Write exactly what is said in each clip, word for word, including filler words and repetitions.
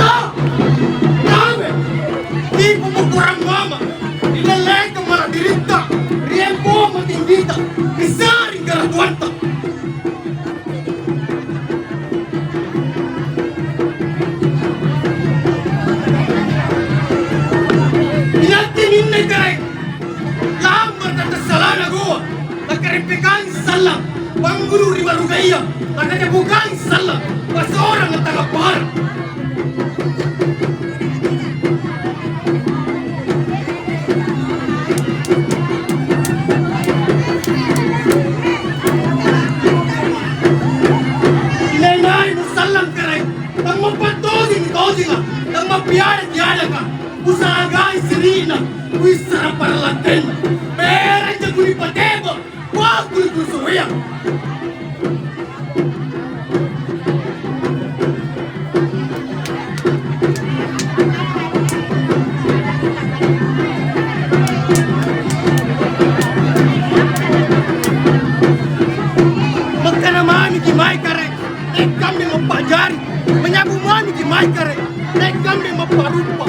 Rawe! Tipu mukurang mama, ri dallekang mala diritta, ri empoang matinggita, ri sa'ring karatuanta. Inakke minne karaeng, lammaraka tassalana goa, lakkareppekangi sallang, pangguru ri warugaya, lakacappukangi sallang, pasorang attagappara. Inai-nai nusallang karaeng, tammapattojeng-tojenga, tammappiada-piadaka, kusa'gai siri'na, kuissara parallattenna, beranja kunipateba. Wah, kuliku soya. Makkana mamiki mae kare, ekkambe mappa'jari, manyabu mamiki mae kare. Le'bammi mapparuppa,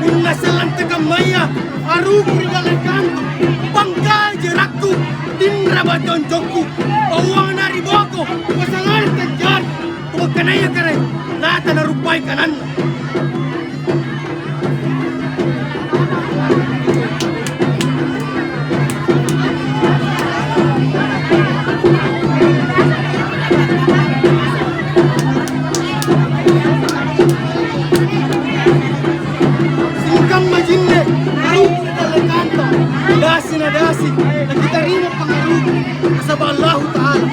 punna sallang tekammaya, aruku ri dallekangku, pangkai jerakku, tinra batonjokku, pauang na ri boko, pasangana tanjari, kuakkanaya kere, lata naruppai kananna. Sikamma jinne, rauku ri dallekanta, dasi na dasi, nakitarima pangaruku, nasaba' Allahu Ta'ala.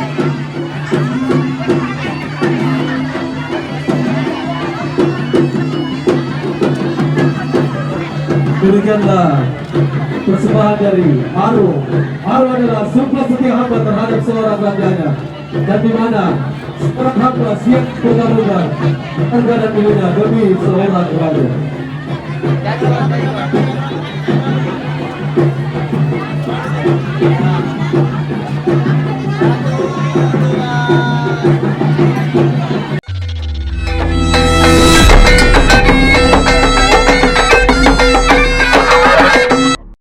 Demikianlah persembahan dari Arung. Arung adalah sumpah setia hamba terhadap seorang rakyatnya. Dan di mana seorang hamba siap berkorban harga dan miliknya demi seorang raja.